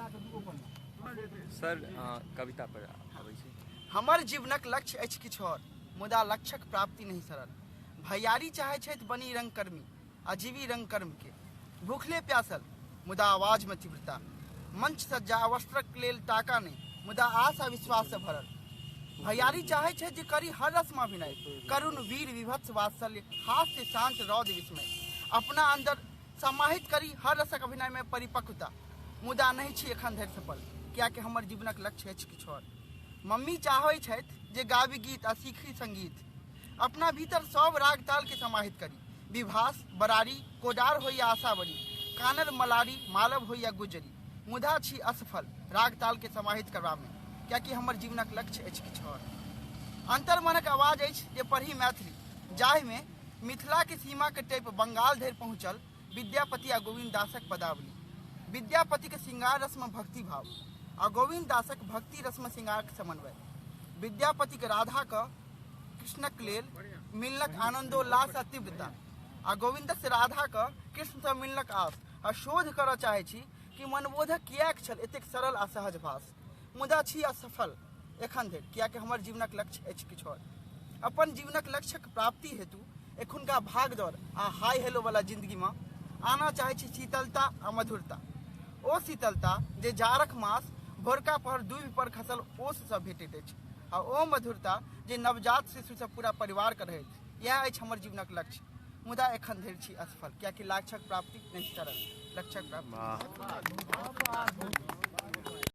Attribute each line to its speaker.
Speaker 1: Sir, कविता पर आबै छी।
Speaker 2: हमर जीवनक लक्ष्य अछि किछु आओर, मुदा लक्ष्यक प्राप्ति नहि सरल। भैयारी चाहै छथि बनी रंगकर्मी आ जीवी रंगकर्मके। भूखले प्यासल, मुदा आवाजमे तीव्रता। मंच सज्जा आ वस्त्रक लेल टाका नहि, मुदा आस आ विश्वाससँ भरल। भैयारी चाहै छथि जे करी हर रसमे अभिनय, करुण, वीर, विभत्स, वात्सल्य, हास्य, शांत, रौद्र, विस्मय। अपना अंदर समाहित करी हर रसक अभिनयमे परिपक्वता, मुदा नहि छी एखन धरि सफल, कियाकि हमर जीवनक लक्ष्य अछि किछु आओर। मम्मी चाहै छथि जे गाबी गीत आ सीखी संगीत। अपना भीतर सब राग ताल के समाहित करी। विभास, बरारी, कोडार हो या आशावरी, कानर, मलारी, मालव हो या गुजरी, मुदा छी असफल राग ताल के समाहित करबामे, कियाकि हमर जीवनक लक्ष्य अछि किछु आओर। अंतर्मनक आवाज अछि जे पढ़ी मैथिली, जाहिमे मिथिला के सीमा के टपि बंगाल धरि पहुँचल विद्यापति आ गोविन्द दासक पदावली। विद्यापति के श्रृंगार रस में भक्ति भाव आ गोविन्द दासक भक्ति रस में श्रृंगार के समन्वय। विद्यापति के राधा के कृष्णक लेल मिलनक आनंदोल्लास आ तीव्रता आ गोविन्दक से राधा के कृष्ण से मिलनक आस। आ शोध करऽ चाहै छी कि मनबोधक किएक छल एतेक सरल आ सहज भास, मुदा छी असफल एखन धरि, किएकि हमर जीवनक लक्ष्य अछि किछु आओर। अपन जीवनक लक्ष्यक प्राप्ति हेतु एखुनका भागदौड़ आ हाई हेलो वाला जिंदगीमे आना चाहै छी शीतलता आ मधुरता। ओ शीतलता जे जाड़क मास भोरका पहर दूभि पर खसल ओससँ भेटैत अछि आ ओ मधुरता जे नवजात शिशुसँ पूरा परिवारके रहैत। इएह अछि हमर जीवनक लक्ष्य, मुदा एखन धरि छी असफल, कियाकि लक्ष्यक प्राप्ति नहि सरल। लक्ष्यक प्राप्ति।